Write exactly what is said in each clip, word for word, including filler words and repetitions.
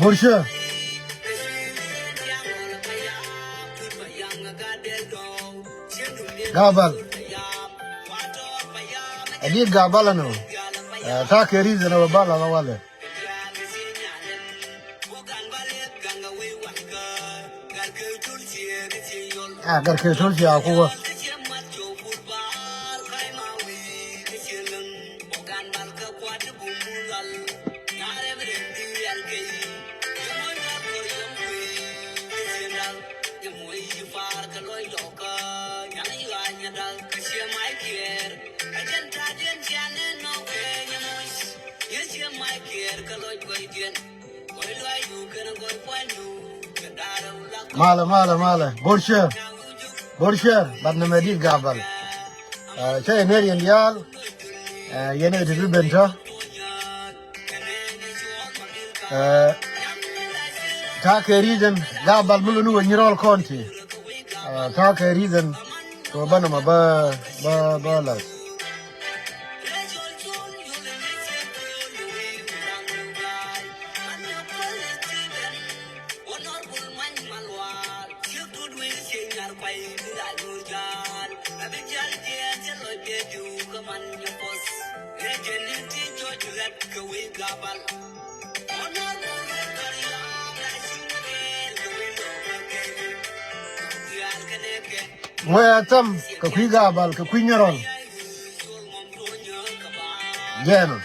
Burshɛ. Gabal. Adi gabal ano. Eh, ta kɛ reason ɛ bal ala walɛ. Ah, gar kɛ tol cia kuwä. Malɛ, malɛ, malɛ. Bor share. Bor share. Bat nɛ mɛ dit gabal. Eh, cä yɛ ner yɛn diaal. Eh, yɛn ɛ ti bi ben tɔ. Eh, ta kɛ reason gabal mi luni wä nyirɔl kɔn ti. Eh, ta kɛ reason. Kɛ wä banɛ mɛ bä, bä, bä las. Ŋuɛ a thäm kɛ kui̱ gabal kɛ kui̱ nyirɔl. Jɛɛnɔ.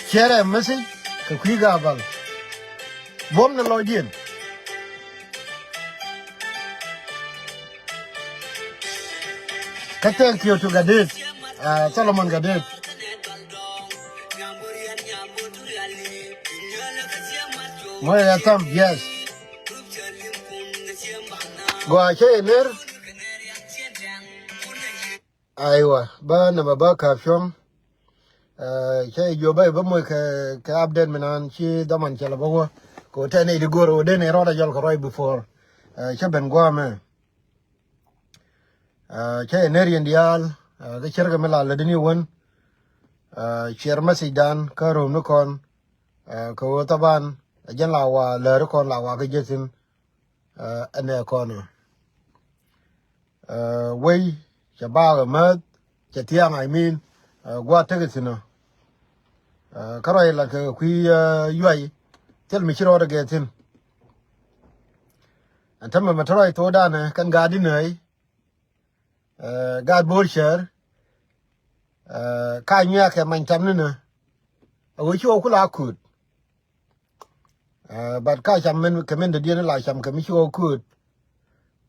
Share message kɛ kui̱ gabal. Buɔ̱m ni lɔcdiɛn. Kä thank you to Gadet, uh, Solomon Gadet. Ŋuɛ a thäm, yes. Gua cɛ yɛ ner. Aiwa, bä nɛmɛ bä ka piɔm. Eh, cä i̱ juɔp bä i̱ bä moc kɛ, kɛ update mi naan ci dhaman cɛ lɛ bä wä. Kɛ wä tɛn i̱ di go̱r wä den i̱ rɔɔdɛ jɔl kɛ rɔy before. Eh, cä ben gua̱a̱mɛ. Eh, cä i̱ ner yɛn diaal, eh, kɛ cärkɛ mi la lätdä ni wän. Eh, share message dan kä ro̱o̱m ni kɔn. Eh, kɛ wä thaban, eh, jɛn la wa läri kɔn la wa kä jɛ thi̱n. Eh, ɛnɛ kɔn. Eh, wei, cɛ baak ɛ määth, cɛ thiaŋ, I mean, eh, gua̱a̱th tek ɛ thi̱n ɔ. Eh, kä rɔy la kɛ kui̱, eh, yuay, thil mi ci rɔɔdɛ gɛ thi̱n. Ɛn tämɛ mɛ te rɔy thokdan ɛ kɛn gaat di nääy, eh, gaat Bor share, eh, ka nyuɛɛkɛ many tam ni nä. A wee ci wä kula kuut. Eh, but ka cam min kɛ min dɔ̱diɛn la cam kɛ mi ci wä kuut.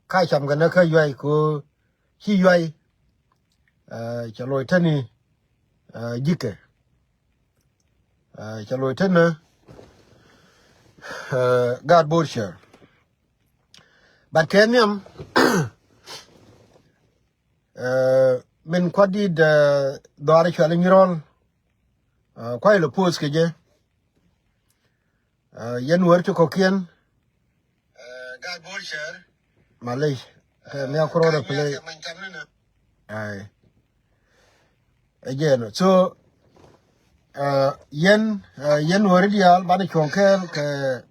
Ka cam kɛ nä kä yuay ku ci yuay. Eh, cɛ loc täni, eh, ji̱kɛ. Eh, cɛ loc tän nä, eh, gaat Bor share. But kɛ nhiam, eh, min kuat dit, eh, dhɔaar cuali nyirɔl. Eh, kuay lɛ post kɛ jɛ. Eh, yɛn wär ti kɔkiɛn. Malec. Kɛ mia kurɔ rɛ play. Ai. Ɛ jɛn. So, eh, yɛn, eh, yɛn wär diaal banɛ cuɔ̱ŋ kɛɛl kɛ,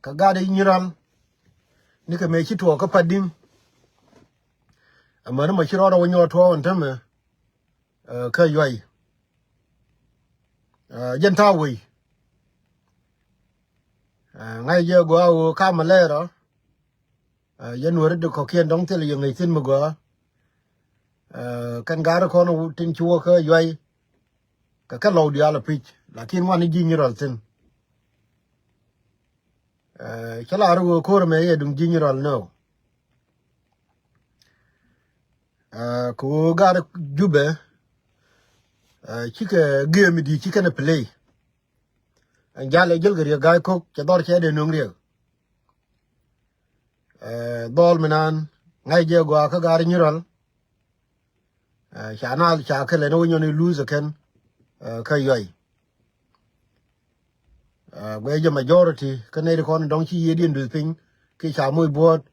kɛ gat i̱ nyiral. Ni kɛ mëë ci tuɔɔk kä Padiŋ. Amäni mɔ ci rɔɔdɛ wä nyɔɔt tuɔɔk ɛn tämɛ. Eh, kä yuay. Eh, jɛn ta̱a̱ wei. Eh, ŋa̱c jɛ gɔaa ɣöö kamɛ lɛɛrɔ. Eh, yɛn weri di kɔ̱kiɛn dɔ̱ŋ thil yɛ ŋäc thi̱n mi gɔaa. Eh, kɛn gaari kɔn tin ci wä kä yuay. Kɛ kɛ lɔw diaal a pi̱c. Lakin wan ni ji̱ nyiral thi̱n. Eh, cä lar ɣöö ko̱r mɛ yɛ duŋ ji̱ nyiral nöö. Ah, kɛ ɣöö gat Jubɛ, ah, cikɛ game di cikɛ ni play. Ɛn jal ɛ jil kɛ Riek Ga̱a̱c Kok, cɛ dhɔr cɛ dee nöŋ Riek. Ɛ, dhɔl mi naan ŋa̱c jɛ gɔaa kä Gaar Nyirɔl. Ɛ, ca nal ca kɛ lɛ ni wä nyɔn i̱ luth ɛ kɛn, ɛ, kä yɔy. Ɛ, guɛ jɛ majority kä nɛy ti kɔn dɔ̱ŋ ci yiëëdiɛn duth piny ki ca moc buɔ̱ɔ̱t,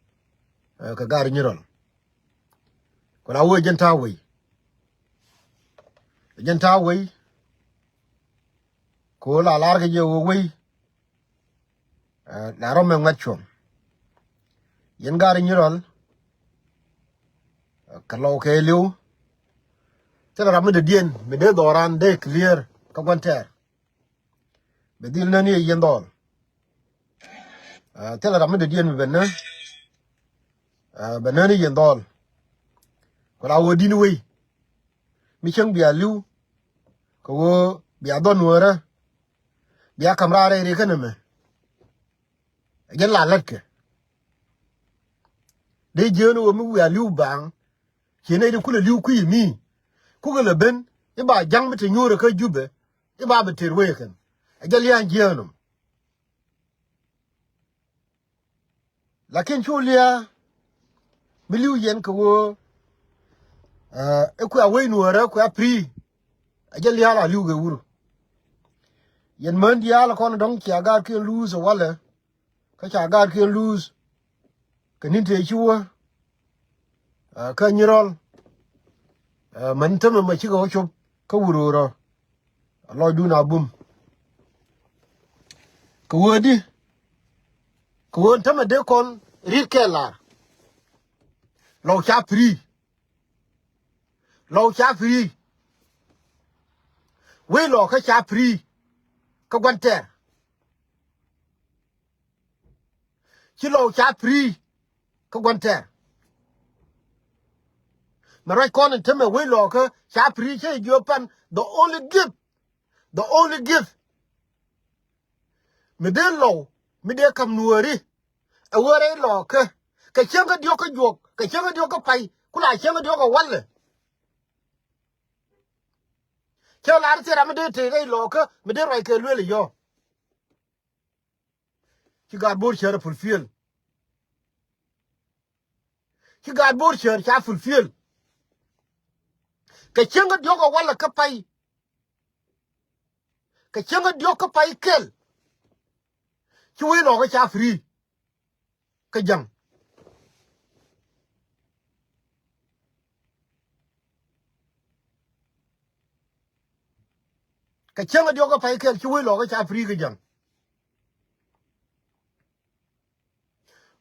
ɛ, kɛ Gaar Nyirɔl. Ku la wee jɛn ta̱a̱ wei. Jɛn ta̱a̱ wei. Ku la lar kɛ jɛ wee wei. Ɛ, la rɔm mɛ ŋuɛt cuɔ̱ŋ. Yɛn Gaar Nyirɔl, ɛ, kɛ lɔw kɛ li̱w. Thilɛ ram mi dee diɛn mi dee dhɔran dee clear kä gua̱n tɛɛr. Bɛ dhil nän yɛ yɛn dhɔl. Ɛ, thilɛ ram mi dee diɛn mi bɛ nä. Ɛ, bɛ nän yɛ yɛn dhɔl. Ku la wee di̱n wei. Mi cäŋ bia li̱w. Kɛ wee bia dhɔn wee rä. Bia ka̱m raar rɛy rɛy kä nɛmɛ. Ɛ jɛn la la̱tkɛ. Dee jieen ɣöö mi wiaa li̱w baaŋ. Ciɛ nɛy ti kulɛ li̱w kui̱ mi. Kukɛ lɛ ben i̱ ba ja̱ŋ mi te nyuurɛ kä Jubɛ. I̱ ba bi tëër wee kɛn. Ɛ jɛ lia̱a̱ŋ jieen ɣöö. Lakin cu lia̱a̱ mi li̱w yɛn kɛ ɣöö, ɛ, i̱ kuɛ a wec nuɔ̱ɔ̱rä kuɛ a free. Ɛ jɛ lia̱a̱ la li̱w kɛ wur. Yɛn män diaal kɔn dɔ̱ŋ cia gaatkiɛn luuth ɛ walɛ. Kä ca gaatkiɛn luuth. Kɛ ni̱n tëë ci wä. Ɛ, kä Nyirɔl. Ɛ, män tämɛ mɛ cikɛ wä cop kä wur ɣöörä. Lɔcdun a bum. Kɛ wee di. Kɛ wee tämɛ dee kɔn ri̱t kɛ lar. Lɔw ca free. Lɔw ca free. Wec lɔɔkä ca free. Kä gua̱n tɛɛr. Ci lɔw ca free kä gua̱n tɛɛr. Mɛ ruac kɔn in tämɛ wec lɔɔkä ca free cä jiök pan the only gift, the only gift. Mi dee lɔw mi dee ka̱m nuɔɔri ɛ wee rɛy lɔɔkä. Kɛ cäŋ kä diɔ̱k kä juɔk kɛ cäŋ kä diɔ̱k kä pay ku la cäŋ kä diɔ̱k kä walɛ. Cä lar thil ram mi dee te rɛy lɔɔkä mi dee ruac kɛ lueel ɛ yɔ̱ɔ̱. Ci gaat Bor cär fulfill. Ci gaat Bor cär ca fulfill. Kɛ cäŋ kä diɔ̱k kä walɛ kä pay. Kɛ cäŋ kä diɔ̱k kä pay kɛl. Ci wec lɔɔkä ca free. Kä ja̱ŋ. Kɛ cäŋ kä diɔ̱k kä pay kɛl ci wec lɔɔkä ca free kä ja̱ŋ.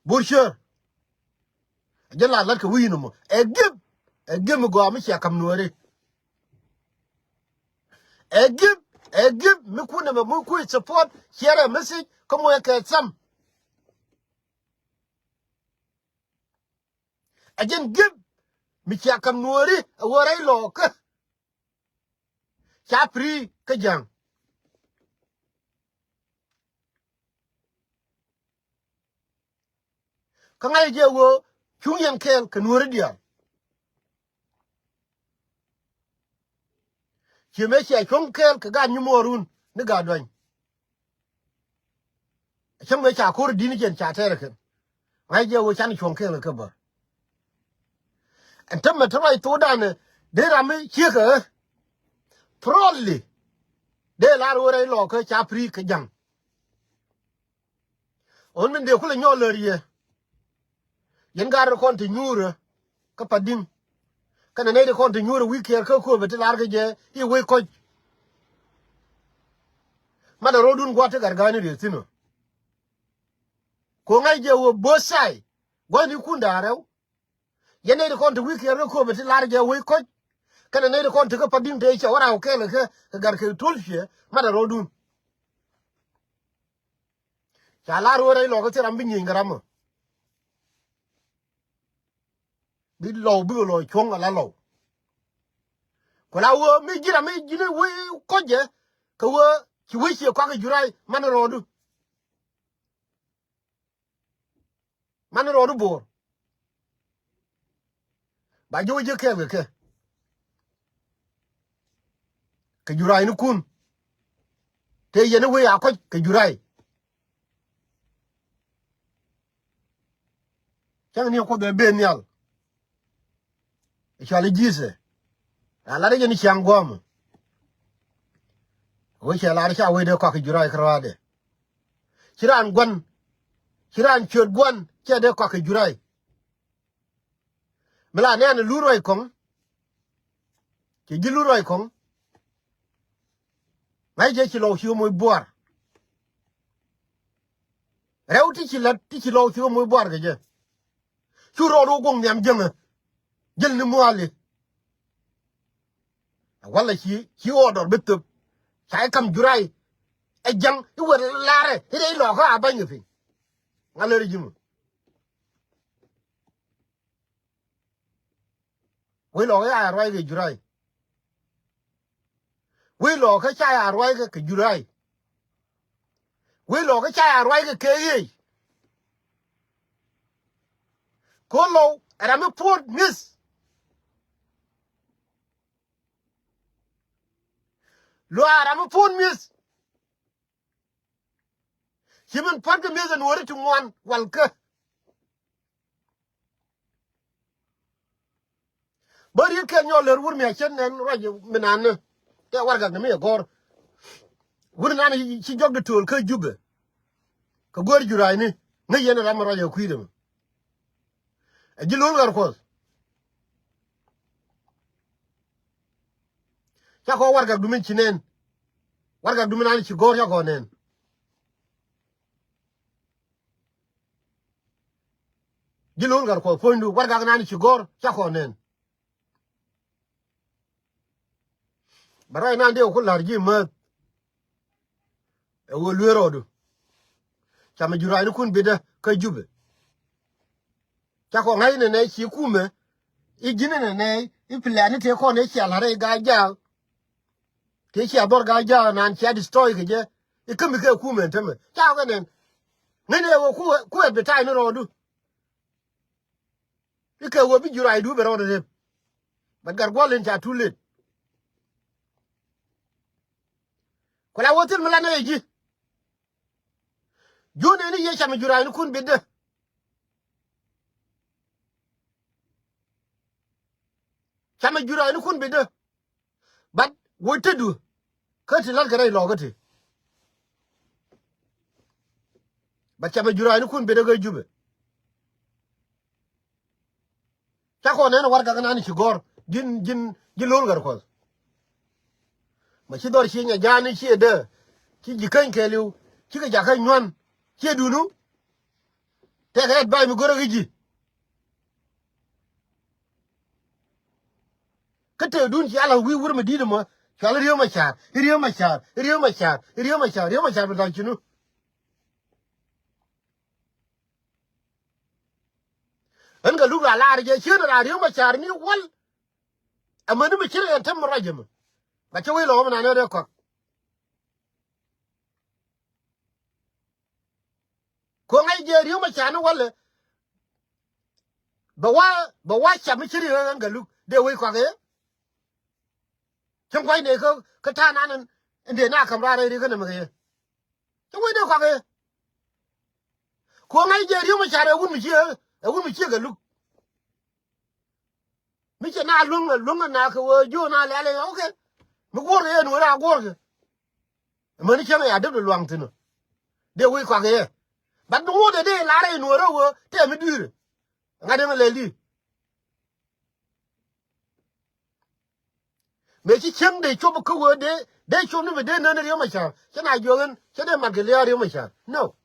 Bor cär. Jɛ la lat kɛ wi̱i̱ ni mɔ. Ɛ gift. Ɛ gift mi gɔaa mi cia ka̱m nuɔɔri. Ɛ gift. Ɛ gift mi kun nɛmɛ mi kun support. Share a message. Kä mɔ ɛ kɛ tham. Ɛ jɛn gift mi cia ka̱m nuɔɔri ɛ wä rɛy lɔɔkä. Ca free kä ja̱ŋ. Kä ŋa̱c jɛ ɣöö cuŋ yɛn kɛɛl kɛ nuɔ̱ɔ̱ri diaal. Ciɛ mëë cia cuɔ̱ŋ kɛɛl kɛ gaat nyimuɔɔrun ni gaat duany. Cäŋ mëë ca ko̱r di̱t ni jɛn ca tɛɛrɛ kɛn. Ŋa̱c jɛ ɣöö canɛ cuɔ̱ŋ kɛɛl kɛ kä bä. Ɛn tämɛ te ruac thokdan dee ram mi cieekä ɣä. Proudly dee lar ɣöö rɛy lɔɔkä ca free kä ja̱ŋ. Ɣän min dee kulɛ nyɔɔl lär yɛ. Yɛn gaat rɔ kɔn te nyuurä kä Padi̱ŋ. Kɛnɛ nɛy ti kɔn te nyuurä wi̱i̱ kiɛɛr kä Köpɛ ti lar kä jɛ i̱ wec kɔc. Matdɛ ro̱o̱dun gua̱t ti gat ga̱a̱ni rieth thi̱n ɔ. Ku ŋa̱c jɛ wä both side. Gua̱nikun da̱a̱ rɛw. Yɛn nɛy ti kɔn te wi̱i̱ kiɛɛr kä Köpɛ ti lar jɛ wec kɔc. Kɛnɛ nɛy ti kɔn te kä Padi̱ŋ te cɛ wä raw kɛɛl kɛ kɛ gat kɛ to̱l ciɛ matdɛ ro̱o̱dun. Ca lar ɣöö rɛy lɔɔkä thil ram bi nyieny kɛ ram ɔ. Bi lɔw bikɛ lɔ cuɔ̱ŋ ala lɔw. Ku la ɣöö mi ji̱n ram mi ji̱n wec kɔc jɛ kɛ ɣöö ci wec ciɛ kɔak i̱ juray man rɔɔdu. Man rɔɔdu Bor. Ba ji̱ wä ji̱ kɛɛl kɛ kɛ. Kɛ juraynikun. Tëë yɛn i̱ wee a kɔc kɛ juray. Cäŋ ni Kuoth ɛ ben nhial. Cɔal i̱ Ji̱thɛ. A lat i̱ jɛn i̱ ciaŋ guɔ̱ɔ̱mä. Wee cɛ lar i̱ ca wee dee kɔak kɛ juray kɛ rɔaadɛ. Ci raan gua̱n. Ci raan ciöt gua̱n cɛ dee kɔak kɛ juray. Mi la nɛɛn ɛ lur ruac kɔŋ. Cɛ ji̱ lur ruac kɔŋ. Ŋa̱c jɛ ci lɔw ci moc buar. Rɛw ti ci la̱t ti ci lɔw ci moc buar kɛ jɛ. Cu rɔɔd wä guɔ̱ŋ nhiam jäŋä. Jäl ni muali. Walɛ ci ci order bi thöp. Ca i̱ kam juray. Ɛ jäŋ i̱ wër larɛ i̱ rɛy lɔɔkä a ba̱ny kɛ piny. Ŋa lär i̱ ji̱ mi. Wec lɔɔkä ca ya ruac kɛ juray. Wec lɔɔkä ca ya ruac kɛ juray. Wec lɔɔkä ca ya ruac kɛ kɛ ɣiec. Ko̱ lɔw ɛ ram mi puɔ̱t mi̱th. Lɔw ɛ ram mi puɔ̱t mi̱th. Ci min pua̱t kɛ mi̱eth ɛ nuɔ̱ɔ̱ri ti ŋuan walkä. Bä riet kɛn nyɔk lär wur mi a cien nɛn ruac mi nan ni. Tɛ warɛgak ni mi ɛ gɔ̱r. Wur nan ci jɔk di to̱o̱l kä Jubɛ. Kɛ go̱o̱r jura̱a̱cni ŋäc yɛn ram mi ruac ɛ kui̱dɛ mi. Ɛ ji̱ lo̱l ɣär Kuɔth. Ca kɔ warɛgak dumi ci nɛn. Warɛgak dumi nan ci gɔ̱r ca kɔ nɛn. Ji̱ lo̱l ɣär Kuɔth puɔ̱nydu warɛgak nan ci gɔ̱r ca kɔ nɛn. Bɛ ruac nan dee ku la̱r ji̱ määth. Ɛ ɣöö lueer rɔɔdu. Camɛ jura̱a̱cnikun bitdä kä Jubɛ. Ca kɔ ŋa̱c nɛ nɛy ci kumɛ i̱ ji̱n nɛ nɛy i̱ plani tëë kɔn i̱ cia la̱r i̱ gaa jaak. Tëë cia dhɔr gaa jaak nan cia destroy kɛ jɛ i̱ kämi kɛ kumɛ ɛn tämɛ ca kɛ nɛn. Ŋäcnɛ ɛ ɣöö kuɛ kuɛ bi ta̱a̱y ni rɔɔdu. I̱ kɛ ɣöö bi jura̱a̱cdu bɛ rɔɔdɛ rep. But gat guɔ̱l in ca too late. Ku la wä thil mi la nɛy ji̱. Jun in i̱ yee camɛ jura̱a̱cnikun bitdä. Camɛ jura̱a̱cnikun bitdä. But wä tetdu kä ti la̱tkɛ rɛy lɔɔkä ti. But camɛ jura̱a̱cnikun bitdä kä Jubɛ. Ca kɔn nɛn warɛgak nan ci gɔ̱r ji̱n ji̱n ji̱ lo̱l ɣär Kuɔth. Ma ci dhɔr ci nyɛ ja̱a̱n i̱ ciɛ dee ci ji̱ käny kɛɛliw cikɛ jakä nyuan ciɛ dunu. Tɛkɛ advice mi go̱rä kä ji̱. Kä tëëdun ci ala wi̱i̱ wur mi di̱i̱t ɛmɔ cual i̱ Riek Macar, i̱ Riek Macar, i̱ Riek Macar, i̱ Riek Macar, Riek Macar bi da̱ŋ cinu. Ɣän kɛ luk la lar jɛ cien raa Riek Macar ni wal. Amäni mi ci rɛ ɛn tɛm mi ruac ɛmɛ. Gat cä wec lɔkä mi nan ɛ rɛ kɔak. Ko̱ ŋa̱c jɛ Riek Macar ni walɛ. Bɛ wa bɛ wa cap mi ci ri ɣän kɛ luk dee wec kɔak ɛ. Cäŋ kua̱c nɛ kä kä ta̱a̱ nan in dee na ka̱m raar ɛ ri kä nɛmɛ kɛ yɛ. Cä wec dee kɔak ɛ. Ko̱ ŋa̱c jɛ Riek Macar ɛ wut mi ci ɛ wut mi ci ɛ kɛ luk. Mi cɛ na luäŋ luäŋ na kɛ wee jiö na lɛl i̱ okay. Mi guɔ̱ɔ̱rkɛ yɛn wee na guɔ̱ɔ̱rkɛ. Amäni cäŋ ya dep di luaŋ thi̱n ɔ. Dee wec kɔak i̱ yɛ. But bi ŋuɔ̱t dee dee lar i̱ nuɔ̱ɔ̱rä wee tɛm i̱ dui̱rɛ. Ŋa̱t ɛmɛ lɛl di. Mëë ci cieŋ dee cop kä wee dee dee cop ni bi dee nän Riek Macar cä na jiɔk ɛn cä dee mat kɛ lia̱a̱ Riek Macar. No.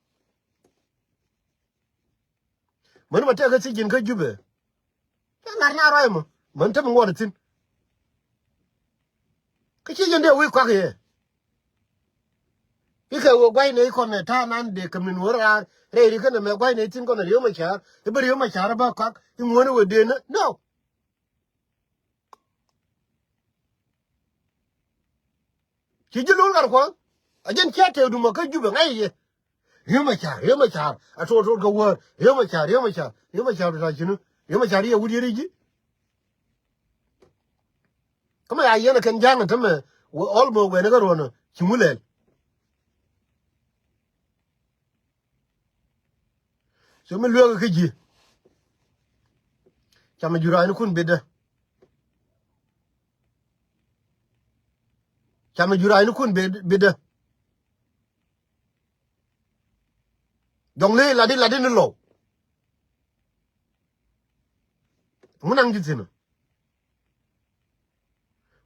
Mäni ma tɛk kä thiec ji̱n kä Jubɛ. Ca ŋa̱r na ruac mɔ mäni te mi ŋuɔt thi̱n. Kä ci jɛn dee wi̱i̱ kuak yɛ. I̱ kɛ ɣöö gua̱cnɛ i̱ kɔn ɛ ta̱a̱ nan dee käm ni nuɔ̱ɔ̱r raar rɛy ri känɛ mɛ gua̱cnɛ i̱ thi̱n kɔn ɛ Riek Macar i̱ bä Riek Macar i̱ bä kuak i̱ ŋuɔ̱ɔ̱n i̱ wee dee nä. No. Ci ji̱ lo̱l gat kuɔ̱n a jɛn cia tëëkdu mɔ kä Jubɛ ŋa̱c yɛ. Riek Macar, Riek Macar a to̱o̱l to̱o̱l kä wäär. Riek Macar, Riek Macar, Riek Macar bi ta̱a̱ cini. Riek Macar yɛ wut yɛ ri ji̱. Kä mɛ ya yɛn a kɛn ja̱a̱ŋ a tämɛ wä ɔl mɔ wɛn kä ruɔ̱n a ci ŋu lɛl. Cɛ mi lueek kä ji̱. Camɛ jura̱a̱nikun bitdä. Camɛ jura̱a̱nikun bit-, bitdä. Jɔŋ lee latdi latdi ni lɔw. Ŋun naŋ ji̱ thi̱n ɔ.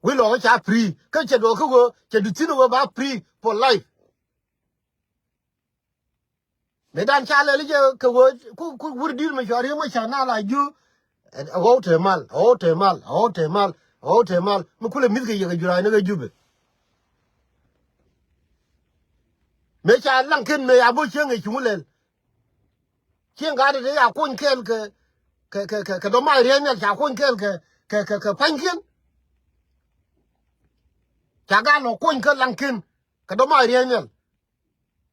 Wi̱i̱ lɔkä ca free. Kä cɛ duɔk kä ɣöö cɛ duth thi̱n ɣöö ba free for life. Mëë dan ca lɛl i̱ jɛ kɛ ɣöö ku, ku wur di̱t mɛ cɔal riek mɛ ca na la jiö. Ɛ ɣɔw te mal, ɣɔw te mal, ɣɔw te mal, ɣɔw te mal. Mi kulɛ mi̱th kɛ yɛ kɛ jura̱a̱ni kä Jubɛ. Mëë ca laŋ ken mëë ya bo̱ cieŋ ɛ cuŋ lɛl. Cieŋ gat ɛ te ya kuny kɛɛl kɛ, kɛ, kɛ, kɛ, kɛ dɔ̱mac riɛk nhial ca kuny kɛɛl kɛ, kɛ, kɛ, kɛ pa̱nykiɛn. Ca gat lɔ kuny kä laŋ ken kɛ dɔ̱mac riɛk nhial.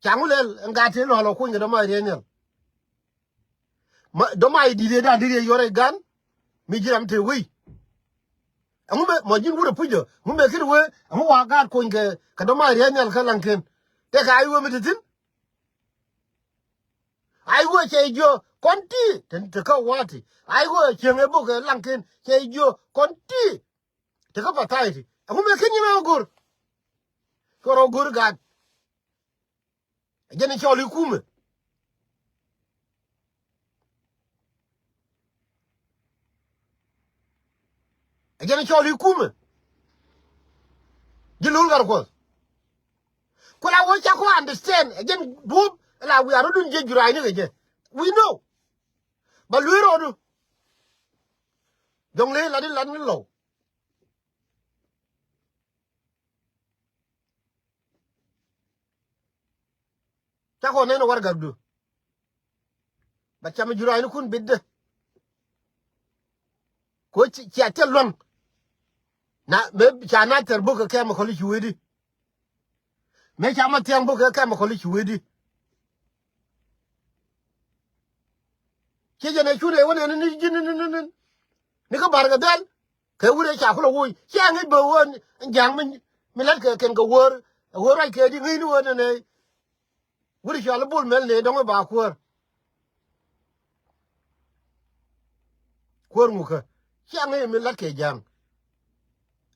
Ca ŋu lɛl ɛn gat te lɔ lɔ kuny kɛ dɔ̱mac riɛk nhial. Ma dɔ̱mac di̱t ëë da̱ŋ di̱t ëë yuɔr ɛ gan. Mi ji̱ ram te wei. Ɛŋu mɛ mɔ ji̱n wurɛ puc ɔ ŋu mɛ ken wee ɛŋu wa gaat kuny kɛ, kɛ dɔ̱mac riɛk nhial kä laŋ ken. Tëëkɛ a i̱ wee mi te thi̱n. A i̱ wee cɛ i̱ jiö kɔn ti te, te kä wa̱a̱ ti. A i̱ wee cieŋ ëë bok kɛ laŋ ken cɛ i̱ jiö kɔn ti. Te kä pa̱tha̱a̱c ti ɛŋu mɛ ken nyin a go̱r. Cuɔr ɔ go̱r gaat. Ɛ jɛn i̱ cɔl i̱ kumɛ. Ɛ jɛn i̱ cɔl i̱ kumɛ. Ji̱ Lul Gatkuɔth. Ku la wä ca ku understand ɛ jɛn duɔ̱ɔ̱p la wiaa rɔ̱dun jiɛ jura̱a̱ni kɛ jɛ. We know. Ba lueer rɔɔdu. Jɔŋ lee latdi latni lɔw. Cakɔ nɛn warɛgakdu. Ba cam jura̱a̱nikun bitdä. Ko ci, cia thil luaŋ. Na mëë ca na thɛr bok kɛ chemical i̱ ci wee di. Mëë ca ma thiaŋ bok kɛ chemical i̱ ci wee di. Ci jɛn ɛ cun ɛ wä nɛn ni ji̱n ni ni ni ni. Ni kä Bar Gɛdhɛl. Kɛ wurɛ ca kulɛ woc cia ŋi̱c bä wä ni ja̱a̱ŋ mi, mi la̱t kɛ kɛn kɛ wär. Ɛ wär ruac kɛ di ŋi̱c ni wä ni nɛ. Wurɛ cɔal i̱ Bol Mɛl ni dɔ̱ŋ i̱ ba kuäär. Kuäär ŋukä cia ŋi̱c mi la̱t kɛ ja̱a̱ŋ.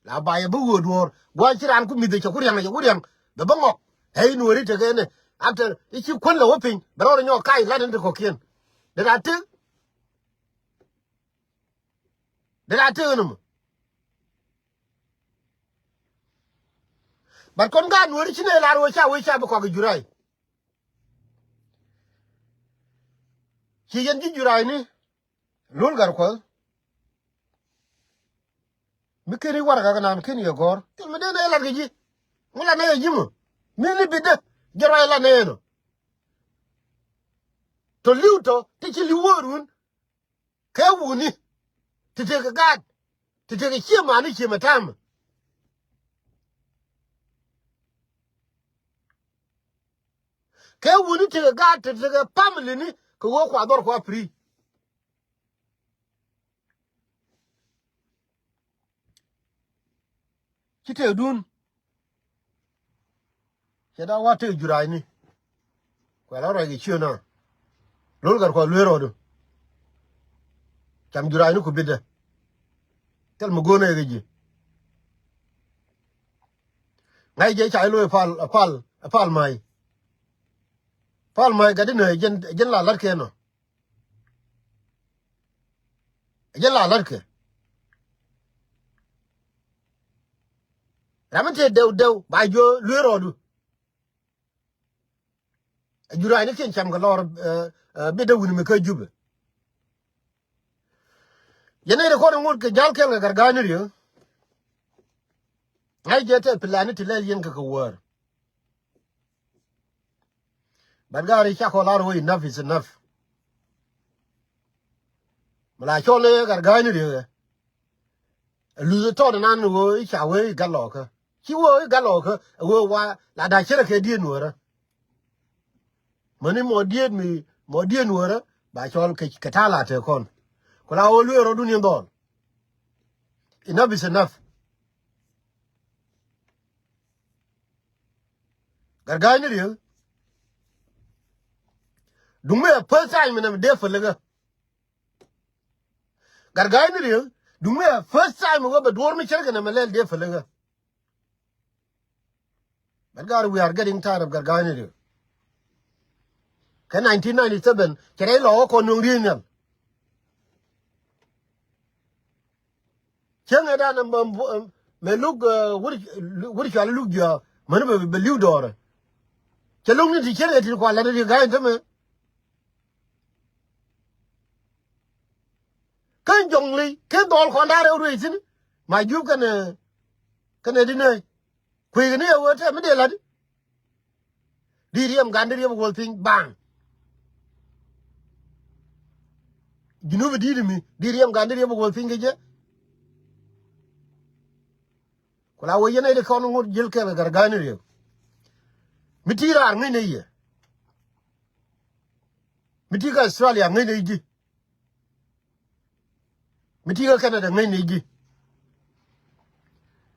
La ba yɛ bi ɣöö duɔ̱ɔ̱r gua̱a̱c ci raan ku mi̱th ɛ cɛ ku riaŋ ɛ cɛ ku riaŋ. Bɛ bä ŋɔk ɛ i̱ nuɔ̱ɔ̱ri tekɛ nɛ. After i̱ ci kuän lɛ wä piny bɛ rɔɔd ɛ nyɔk kac la̱t in te kɔ̱kiɛn. Dee raa tëk. Dee raa tëë ɣän ɛmɔ. But kɔn gaat nuɔ̱ɔ̱ri ci nɛy lar wee ca wee ca bi kɔak i̱ jura̱a̱y. Ci yɛn ji̱ jura̱a̱yni Lul Gatkuɔth. Mi ken i̱ warɛgak nan ken yɛ gɔ̱r thil mi dee nɛy lat kɛ ji̱. Ŋu lat nɛy ɛ ji̱ mɔ mi ni bitdä. Jɛ ruac lat nɛy ɛnɔ. Tɔ li̱w tɔ ti ci li̱w wä run. Kɛ wuni ti tekɛ gaat ti tekɛ cië mani cië mɛ ta̱a̱mɛ. Kɛ wuni tekɛ gaat ti tekɛ family ni kɛ wee kua dhɔr kua free. Ci tëëkdun cɛ daa wa tëëk jura̱a̱cni. Kuɛ la ruac kɛ ciö na Lul Gatkuɔth lueer rɔɔdu. Cam jura̱a̱cni ku bitdä. Thil mi go̱o̱nɛ kɛ ji̱. Ŋa̱c jɛ ca i̱ lo̱c pal pal pal ma̱a̱c. Pal ma̱a̱c gat inä jɛn jɛn la la̱t kɛ nɔ. Jɛ la la̱tkɛ. Ram mi te dɛw dɛw ba jiö lueer rɔɔdu. Ɛ jura̱a̱cni kiɛn cam kɛ lɔr, ɛ, ɛ, bitdä wi̱ni mi kä Jubɛ. Yɛn nɛy ti kɔn in ŋot kɛ ja̱l kɛl kɛ Gatga̱a̱ni Riek. Ŋa̱c jɛ tɛ plan ni ti lɛl yɛn kɛ kɛ wäär. But gaari cakɔ lar wee enough is enough. Mi la cɔl i̱ Gatga̱a̱ni Riek ɛ luth tɔt inan wee i̱ ca wee i̱ gat lɔɔkä. Ci wee i̱ gat lɔɔkä ɛ wee wa la da̱c cärɛ kɛ dieen wärä. Mäni mɔ dieen mi mɔ dieen wärä ba cɔl kɛ, kɛ ta̱a̱ la te kɔn. Ku la wee luee rɔ̱dun in dhɔl. Enough is enough. Gatga̱a̱ni Riek. Duŋ mi ɛ first time nɛ mi dee pälikä. Garga̱a̱cni Riek, duŋ mi ɛ first time wä bɛ duɔ̱ɔ̱r mi cärkɛ nɛ mi lɛl dee pälikä. But God, we are getting tired of Garga̱a̱cni Riek. Kɛ nineteen ninety-seven cɛ rɛy lɔɔk kɔn nuŋ riey nhial. Cäŋɛ dan mɛ luk wur cual luk jiɔ mäni bɛ li̱w dɔɔrɛ. Cɛ luk ni ti cäŋɛ ti kual lat ri ga̱a̱c tämɛ. Kä jɔŋli ken dhɔl kɔn da̱rɛ ruëëc thi̱n. Ma jup kɛnɛ kɛnɛ di nɛy kuëëkni ɛ wee tɛm mi dee lat. Di riɛm gan di riɛm wuɔl piny baŋ. Junub di̱t mi di riɛm gan di riɛm wuɔl piny kɛ jɛ. Ku la wee yɛn ɛ di kɔn ŋot ji̱l kɛl kɛ Garga̱a̱cni Riek. Mi ti raar ŋäcnɛ yɛ. Mi ti kä Australia ŋäcnɛ ji̱. Mi ti kä Canada ŋäcnɛ ji̱.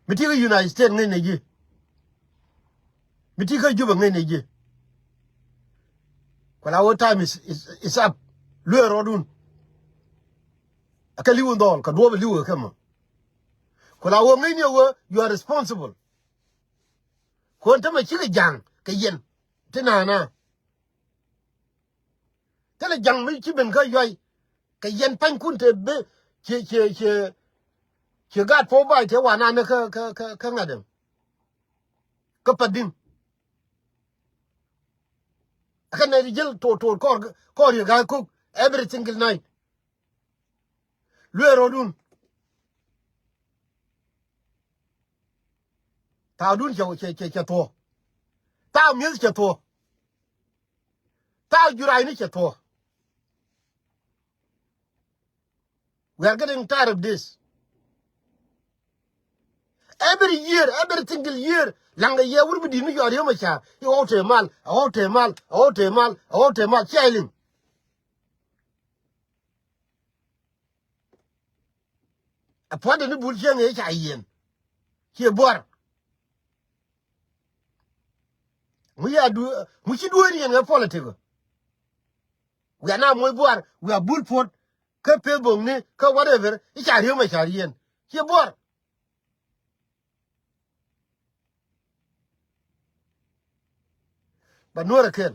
Mi ti kä United States ŋäcnɛ ji̱. Mi ti kä Juba ŋäcnɛ ji̱. Ku la wee time is, is, is up. Luee rɔɔdun. Ɛ kɛ li̱w in dhɔl kɛ duɔ̱ɔ̱p in li̱w ɛ kɛ mɔ. Ku la wee ŋäcni ɛ wee you are responsible. Kuɔn tämɛ cikɛ ja̱ŋ kɛ yɛn ti nana. Thilɛ ja̱ŋ mi ci ben kä yuay kɛ yɛn panykun te bi ci ci ci ci gaat puɔ̱u ba̱a̱c te wanan kä kä kä kä ŋa̱t ɛm. Kä Padiŋ. Kä nɛy ti jäl to̱o̱t to̱o̱t kɔr kɔr yɛ ga̱a̱c ko̱k every single night. Luee rɔɔdun. Thaadun cɛ cɛ cɛ cɛ thuɔ̱ɔ̱. Thaa mi̱eth cɛ thuɔ̱ɔ̱. Thaa jura̱a̱cni cɛ thuɔ̱ɔ̱. We are getting tired of this. Every year, every single year, laŋ kɛ yɛ wur bi di̱t mi jɔɔr yom a ca i̱ ɣɔw te mal, ɣɔw te mal, ɣɔw te mal, ɣɔw te mal. Cia iliŋ. A puɔ̱nydɛ ni bul cieŋ ëë ca yiɛn. Cie buɔr. Ŋu ya du ŋu ci dueeni yɛn ŋɛ politik. Wiaa na moc buar wiaa bul puɔt kä peth boŋni kä whatever i̱ ca riöm a ca riɛn. Cie buɔr. Ba nuɔrɛ kel.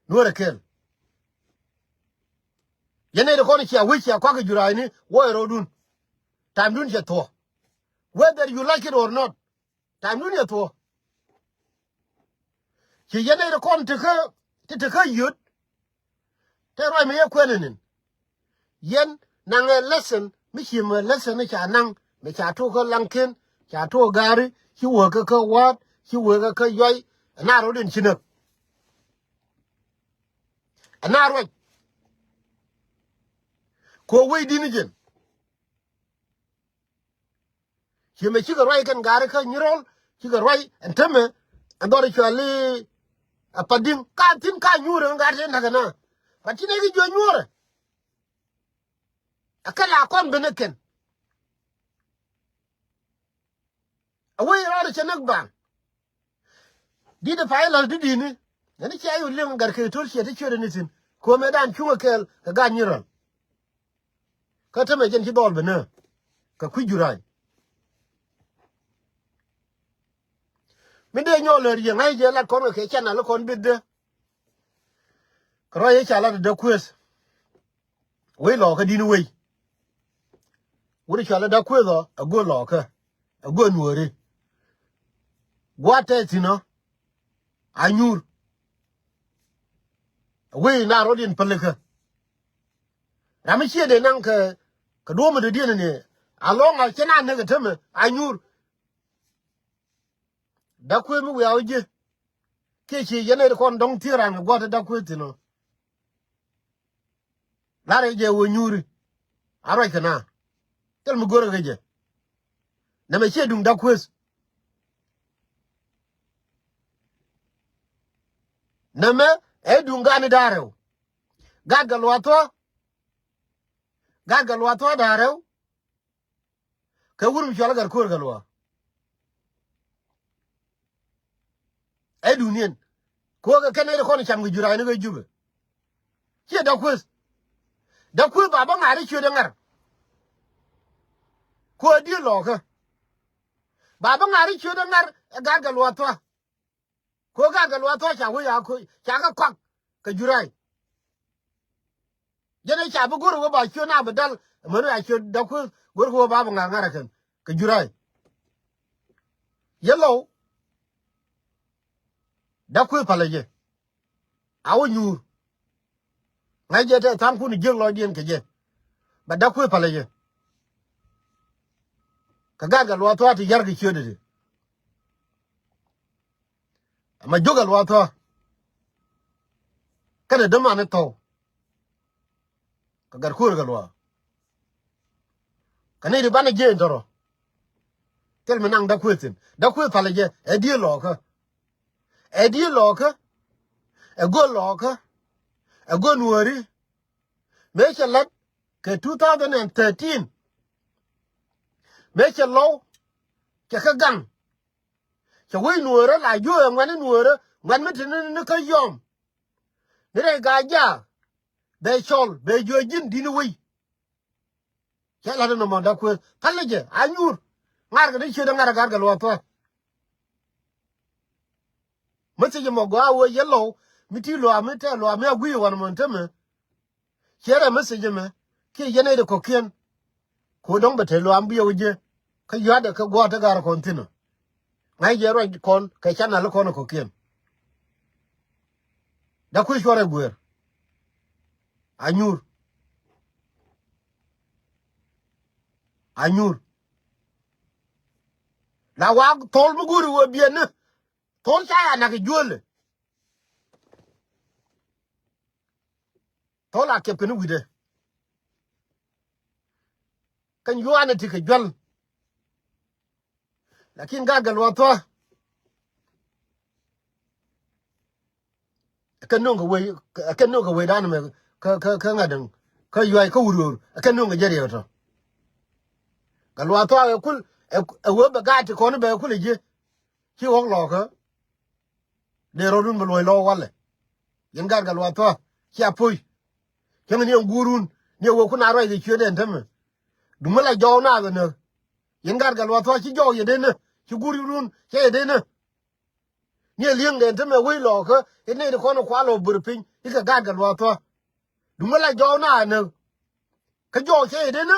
Nuɔrɛ kel. Yɛn nɛy ti kɔn cia wec cia kuak kɛ jura̱a̱cni wä ɛ ro̱o̱dun. Ta̱a̱mdun cɛ thuɔ̱k. Whether you like it or not. Ta̱a̱mdun cɛ thuɔ̱k. Ci yɛn nɛy ti kɔn tekä ti tekä yöt. Te ruac mi yɛ kuɛn inin. Yɛn naŋ ɛ lesson mi ci mɛ lesson ni ca naŋ mi ca tok kä Laŋken ca tok Gaari ci wee kä kä Wa̱a̱t ci wee kä kä Yuay. Ɛn a ro̱o̱din ci näk. Ɛn a ruac. Kɛ wec di̱n ni jɛn. Ci mɛ cikɛ ruac kɛn Gaari kä Nyirol cikɛ ruac ɛn tämɛ. Ɛn dhɔr cuali a Padiŋ ka thi̱n ka nyuurɛ ŋa̱t tin näk ɛn a. But ci nɛy kɛ jiɔ nyuurɛ. A kɛ la kɔn ben ɛ kɛn. A wec rɔɔdɛ cɛ näk baŋ. Di̱t ɛ pay la̱th di̱t di̱ni. Nɛn i̱ cia yot liŋ gat kɛ to̱l ciɛ ti ciötdɛ ni thi̱n. Ko̱mɛ dan cuŋä kɛɛl kɛ gat Nyirol. Kä tämɛ jɛn ci dhɔl bi nä kɛ kui̱ jura̱a̱ny. Min dee nyɔɔl lär yieŋ ŋa̱c jɛ lat kɔn kɛ kɛ canɛl kɔn bit dee. Kɛ ruac yɛ ca lat dee kueth. Wec lɔɔkä di̱n wec. Wut cɔal i̱ Da̱k Kueth ɔ ɛ go̱o̱r lɔɔkä ɛ go̱o̱r nuɔɔri. Gua̱a̱t tɛth thi̱n ɔ a nyuur. Wec na rɔ̱diɛn pälikä. Ram mi ciɛ dee naŋ kɛ kɛ duɔ̱ɔ̱m mi dee diɛn ni a lɔ̱ŋ a cɛ na näk ɛ tämɛ a nyuur. Da̱k Kueth mi wiaa wä ji̱. Kiɛ ci yɛn ɛ kɔn dɔ̱ŋ thiee ran kɛ gua̱a̱t i̱ Da̱k Kueth thi̱n ɔ. La̱rɛ jɛ wä nyuuri a ruac kɛ na. Thil mi go̱rɛ kɛ jɛ. Nɛmɛ ciɛ duŋ Da̱k Kueth. Nɛmɛ ɛ duŋ gan i̱ da̱rɛw. Gat kɛ luath thuɔ. Gat kɛ luath thuɔ da̱rɛw. Kɛ wur mi cual i̱ Gatkuɔr kɛ luaak. Ɛ duŋdiɛn. Kɛ ɣöö kɛ kɛn nɛy ti kɔn cam kɛ jura̱a̱ni kɛ Jubɛ. Ciɛ Da̱k Kuëth. Da̱k Kuëth ba bä ŋa̱r i̱ ciötdɛ ŋa̱r. Kɛ ɣöö di̱i̱t lɔɔkä. Ba bä ŋa̱r i̱ ciötdɛ ŋa̱r ɛ gaat Gatluak Thua̱a̱. Kɛ ɣöö gaat Gatluak Thua̱a̱ ca wec a koc, ca kɛ kɔak kɛ jura̱a̱. Jɛn ɛ ca bi go̱r ɣöö ba ciöt na bi dal, amäni a ciöt Da̱k Kuëth go̱r kɛ ɣöö ba bi ŋa̱r ŋa̱r ɛ kɛn kɛ jura̱a̱. Yellow. Da̱k Kuëth palɛ jɛ. A wä nyuur. Ŋa̱c jɛ tɛ tha̱a̱ŋkun jiäk lɔcdiɛn kɛ jɛ. Bɛ Da̱k Kuëth palɛ jɛ. Kɛ gaat Gatluak Thua̱a̱ ti ya̱r kɛ ciötdɛ ti. Ɛmɛ jiök Gatluak Thua̱a̱. Kɛnɛ däman i̱ thɔw. Kɛ gat kuäär Gatluak. Kɛ nɛy ti banɛ jiɛɛn tɔrɔ. Thil mi naŋ Da̱k Kuëth thi̱n. Da̱k Kuëth palɛ jɛ. Ɛ di̱i̱t lɔɔkä. Ɛ di̱i̱t lɔɔkä. Ɛ go̱o̱l lɔɔkä. Ɛ go̱o̱l nuääri. Mëë cɛ la̱t kɛ two thousand and thirteen. Mëë cɛ lɔw. Cɛ kɛ gaŋ. Cɛ wec nuäärä la juɔ̱ɔ̱k ɛ ŋuɛ̈tni nuäärä, ŋuɛ̈t mi te ni, ni kä yɔm. Ni rɛy Gaa-jaak. Bɛ cɔl, bɛ juɔc ji̱n di̱t ni wec. Cɛ la̱t ɛn nɔmɔ Da̱k Kuëth. Palä jɛ, a nyuur. Ŋa̱rkɛ ni ciötdɛ ŋa̱r ɛ gaat Gatluak Thua̱a̱. Mi thiec ɛmɔ gɔaa wee yɛ lɔw, mi ti luaak, mi tɛɛr luaak, mi a gui̱i̱ ɛ wan ɛmɔ ɛn täämɛ. Ciɛ rɛ message ɛmɛ kiɛ yɛn nɛy ti kɔ̱kiɛn. Ku dɔ̱ŋ bɛ te luaam biɛ wä jiɛ. Kä yua̱tdɛ kä gua̱a̱th te ga̱r kɔn thi̱n ɔ. Ŋa̱c jɛ ruac kɔn kɛ channel kɔn kɔ̱kiɛn. Da̱k Kuëth cuarɛ guëër. A nyuur. A nyuur. La wa thol mi go̱o̱ri wä biɛn ni. Thol ca ya nak i̱ juäli. Thol a kiɛp kɛn i̱ wi̱cdɛ. Kɛn yuaani ti kɛ juäl. Lakin gaat Gatluak Thua̱a̱. Kɛ no̱o̱ŋ kɛ wec, kɛ no̱o̱ŋ kɛ wecdan mɛ kä, kä, kä ŋa̱t däŋ. Kä yuac kä wut ɣöör. Kɛ no̱o̱ŋ kɛ jɛ riɛk tɔ. Gatluak Thua̱a̱ ɛ kul, ɛ, ɛ wee bɛ gaat ti kɔn bɛ kul ɛ ji̱. Ci ɣɔ̱k lɔɔkä. Dee rɔ̱dun bɛ luɔ̱c lɔɔk walɛ. Yɛn gaat Gatluak Thua̱a̱. Cia poc. Cäŋ ni ɛn guurun. Ni ɛ wee kun a ruac kɛ ciötdɛ ɛn täämɛ. Duŋ mi la jɔɔk naath ɛ näk. Yɛn gaat Gatluak Thua̱a̱ ci jɔɔk yɛ dee nä. Ci guurun cɛ yɛ dee nä. Ni ɛ li̱eŋdɛ ɛn täämɛ wec lɔɔkä. I̱ nɛy ti kɔn kual lɔ bör piny. I̱ kɛ gaat Gatluak Thua̱a̱. Duŋ mi la jɔɔk naath ɛ näk. Kä jɔɔk cɛ yɛ dee nä.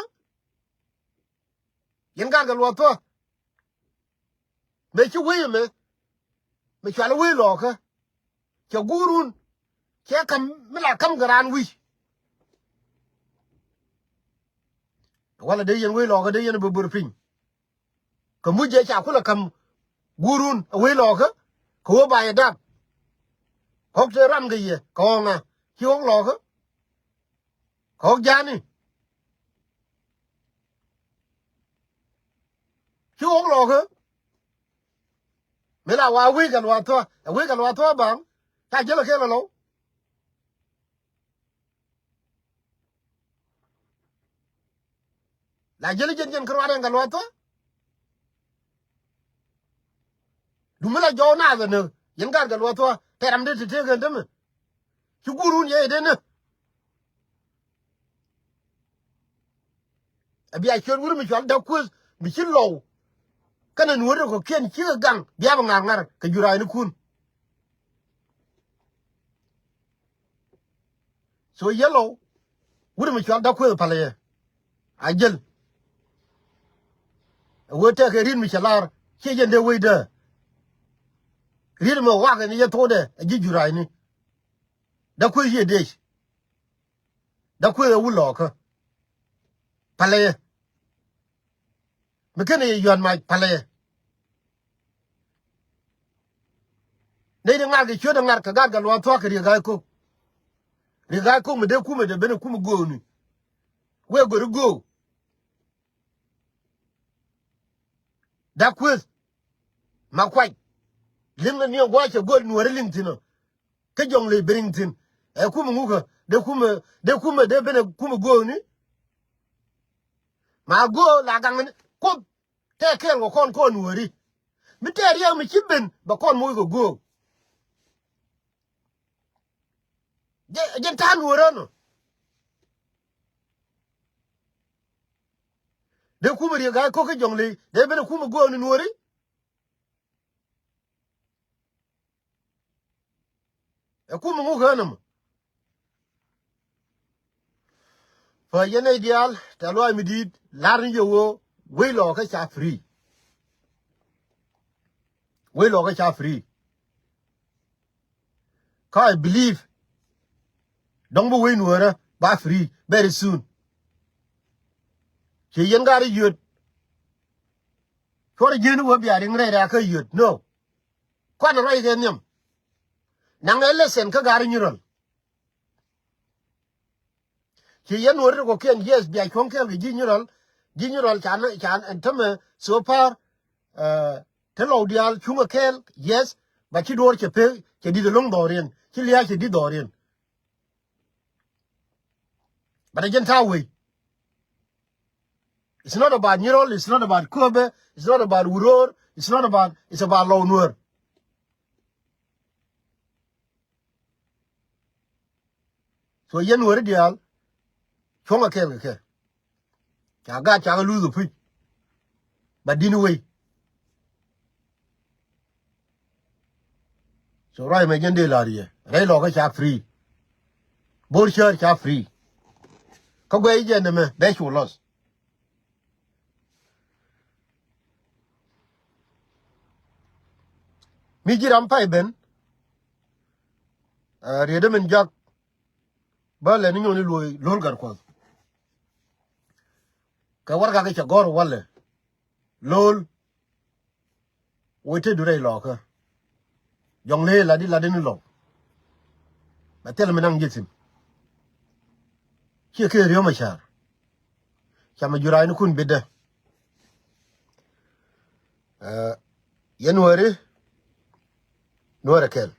Yɛn gaat Gatluak Thua̱a̱. Mëë ci wec ɛmɛ. Mëë cual wec lɔɔkä. Cɛ guurun. Cɛ ka̱m mi la ka̱m kɛ raan wi̱c. Walɛ dee yɛn wec lɔɔkä dee yɛn bä bör piny. Kɛ muc jɛ ca kulɛ ka̱m guurun ɛ wec lɔɔkä. Kɛ wä ba yɛ dap. Kɔk te ram kɛ yɛ kɛ ɣɔ̱ŋa. Ci ɣɔ̱k lɔɔkä. Kɛ ɣɔ̱k ja̱a̱ni. Ci ɣɔ̱k lɔɔkä. Mi la wa wec Gatluak Thua̱a̱, ɛ wec Gatluak Thua̱a̱ baŋ. Ca jäl ɛ kɛɛl ɛ lɔw. La jäl jɛn jɛn kä ruaat ɛn Gatluak Thua̱a̱. Duŋ mi la jɔɔk naath ɛ näk. Yɛn gaat Gatluak Thua̱a̱. Tɛ ram dee te tëëk ɛn täämɛ. Ci guurun yɛ yɛ dee nä. Ɛ bia ciöt wur mi cual Da̱k Kuëth mi ci lɔw. Kɛnɛ nuɔ̱ɔ̱ri kɔ̱kiɛn cikɛ gaŋ bia bi ŋa̱r ŋa̱r kɛ jura̱a̱nikun. So yellow wut mi cual Da̱k Kuëth palɛ yɛ. A jäl. Ɛ wee tɛkɛ ri̱t mi cɛ lar ciɛ jɛn dee wecdä. Ri̱t mi wak ɛn yɛ thokdɛ ɛ ji̱ jura̱a̱ni. Da̱k Kuëth yɛ dec. Da̱k Kuëth ɛ wut lɔɔkä. Palɛ yɛ. Mi kenɛ yɛ yuan mac palɛ yɛ. Nɛy ti ŋa̱r kɛ ciöt ɛ ŋa̱r kɛ gaat Gatluak Thua̱a̱ kɛ Riek Gai Kok. Riek Gai Kok mi dee kumɛ dee ben ɛ kumɛ göökni. Wee gör i̱ göök. Da̱k Kuëth. Ma kuac. Li̱ŋ ni ɛ gua̱a̱c cɛ gööl nuääri li̱ŋ thi̱n ɔ. Kä jɔŋ ley ben riŋ thi̱n. Ɛ kumɛ ŋukä. Dee kumɛ, dee kumɛ, dee ben ɛ kumɛ göökni. Ma göök la gaŋni. Kuoth. Tɛk kɛɛl kɛ kɔn kɔn nuääri. Mi tɛk riɛk mi ci ben bɛ kɔn moc kɛ göök. Jɛ, jɛn ta̱a̱ Nuɔ̱ɔ̱rä nɔ. Dee kumɛ Riek Gai Kok kä Jɔŋley, dee ben ɛ kumɛ gɔɔni Nuɔ̱ɔ̱ri. Ɛ kumɛ ŋuk ɣän ɛmɔ. Pä yɛn nɛy diaal, tɛ̈th lɔaac mi di̱i̱t, la̱r ni yɛ ɣöö wec Lɔɔkä ca free. Wec Lɔɔkä ca free. Kä I believe dɔ̱ŋ bi wec Nuɔ̱ɔ̱rä ba free very soon. Ci yɛn gaat i̱ yöt. Cuɔr ji̱n wä bia riŋ rɛy rɛ̈kä yöt. No. Kuan ruac kɛ nhiam. Naŋ ɛ lesson kä gaat i̱ Nyirɔl. Ci yɛn Nuɔ̱ɔ̱ri ti kɔ̱kiɛn, yes, bia cuɔ̱ŋ kɛɛl kɛ ji̱ Nyirɔl. Ji̱ Nyirɔl can, can ɛn tämɛ so far. Te lɔw diaal cuŋä kɛɛl, yes, but ci duɔ̱ɔ̱r cɛ pek, cɛ di̱t ɛlɔ̱ŋ dhɔriɛn, ci lia̱a̱ cɛ di̱t dhɔriɛn. But ɛ jɛn ta̱a̱ wei. It's not about Nyirol, it's not about Köpɛ, it's not about Uror, it's not about, it's about Lɔw Nuɔ̱ɔ̱r. So yɛn Nuɔ̱ɔ̱ri diaal, cuɔ̱ŋ a kɛɛl kɛ kɛ. Ca gaat ca kɛ luth ɛ puc. But di̱n wei. So ruac mɛ jɛn dee la̱r yɛ. Rɛy Lɔɔkä ca free. Bo̱r Cäär ca free. Kä guɛy jɛ nɛmɛ, bɛ cu loss. Mi ji̱ ram pay ben. Riet min jak. Bä lɛ ni nyɔni luɔy Lo̱l Gatkuɔth. Kɛ warɛgak i̱ cɛ gɔ̱r walɛ. Lo̱l. Wec te du rɛy Lɔɔkä. Jɔŋley latdi latdi ni Lɔw. Bɛ thil mi naŋ ji̱ thi̱n. Ciɛ kɛ Riek Machar. Ca mi jura̱a̱cnikun bitdä. Yɛn Nuɔ̱ɔ̱ri, Nuɔ̱ɔ̱rä kɛl.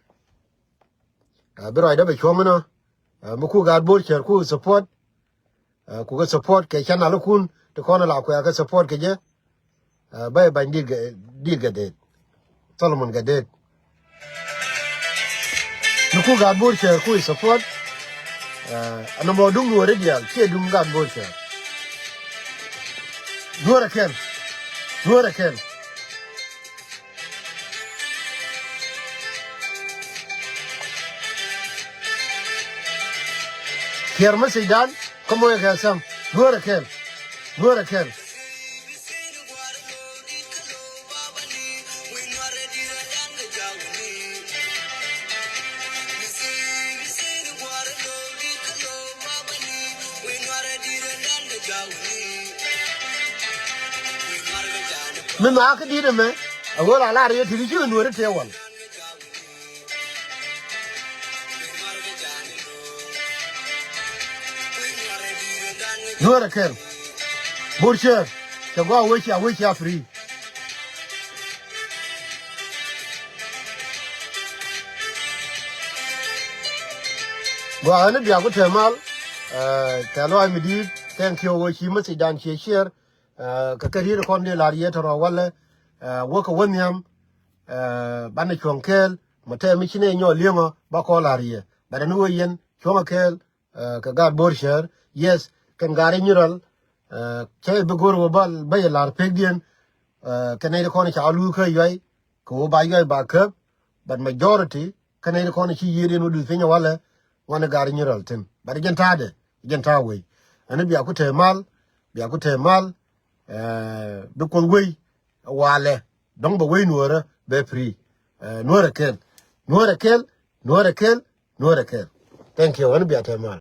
Bi ruacdä bɛ cuɔ̱m inɔ. Mi ku gaat Bo̱r Cäär ku support. Ku kɛ support kɛ channel ikun ti kɔn ala kuɛ kɛ support kɛ jɛ. Bä bany dit gɛ, dit gɛ det. Solomon gɛ det. Mi ku gaat Bo̱r Cäär ku support. Anɔmɔ duŋ Nuɔ̱ɔ̱ri diaal, ciɛ duŋ gaat Bo̱r Cäär. Nuɔ̱ɔ̱rä kɛl. Nuɔ̱ɔ̱rä kɛl. Kiɛr message dan kä moc kɛ sam. Nuɔ̱ɔ̱rä kɛl. Nuɔ̱ɔ̱rä kɛl. Mi ma kä di̱t ɛmɛ a ɣöö la lar yɛ ti di ci Nuɔ̱ɔ̱ri tëë wal. Nuɔ̱ɔ̱rä kɛl. Bo̱r Cäär. Cɛ gɔaa wec cia wec cia free. Gɔaa ni bia ku te mal. Tɛ̈th lɔaac mi di̱i̱t. Thank you wec ci message dan cie share. Kɛ kɛ riet kɔn dee lar yɛ tɔrɔ walɛ. Wäkɛ wä nhiam. Banɛ cuɔ̱ŋ kɛɛl mɛ tɛm mi ci nɛ nyɔɔl li̱eŋɔ ba kɔn la̱r yɛ. But ɛn ɣöö yɛn cuɔ̱ŋ a kɛɛl kɛ gaat Bo̱r Cäär. Yes, kɛn gaat i̱ Nyirɔl. Cä bi go̱r wä bal bä yɛ la̱r pekdiɛn. Kɛ nɛy ti kɔn ca luuth kä yuay kɛ wä ba yuay ba käp. But majority kä nɛy ti kɔn ci yiëëdiɛn wä duth piny ɛ walɛ. Ŋuan i̱ gaat i̱ Nyirɔl thi̱n. But jɛn ta̱a̱dɛ, jɛn ta̱a̱ wei. Ɛn i̱ bia ku te mal, bia ku te mal. Bi Kuoth wei walɛ. Dɔ̱ŋ bɛ wei Nuɔ̱ɔ̱rä bɛ free. Nuɔ̱ɔ̱rä kɛl. Nuɔ̱ɔ̱rä kɛl. Nuɔ̱ɔ̱rä kɛl. Nuɔ̱ɔ̱rä kɛl. Thank you. Ɛn bia te mal.